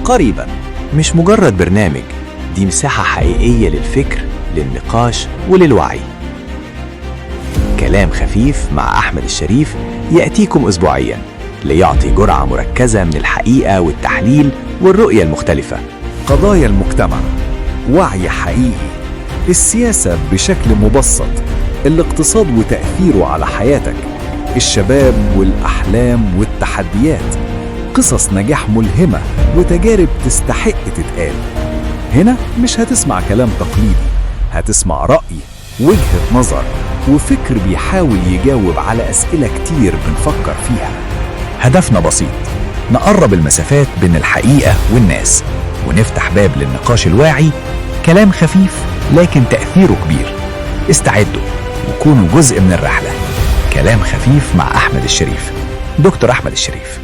قريبا. مش مجرد برنامج، دي مساحة حقيقية للفكر، للنقاش وللوعي. كلام خفيف مع أحمد الشريف يأتيكم أسبوعيا ليعطي جرعة مركزة من الحقيقة والتحليل والرؤية المختلفة. قضايا المجتمع، وعي حقيقي، السياسة بشكل مبسط، الاقتصاد وتأثيره على حياتك، الشباب والأحلام والتحديات، قصص نجاح ملهمة وتجارب تستحق تتقال. هنا مش هتسمع كلام تقليدي، هتسمع رأي، وجهة نظر، وفكر بيحاول يجاوب على أسئلة كتير بنفكر فيها. هدفنا بسيط، نقرب المسافات بين الحقيقة والناس ونفتح باب للنقاش الواعي. كلام خفيف لكن تأثيره كبير. استعدوا وكونوا جزء من الرحلة. كلام خفيف مع أحمد الشريف، دكتور أحمد الشريف.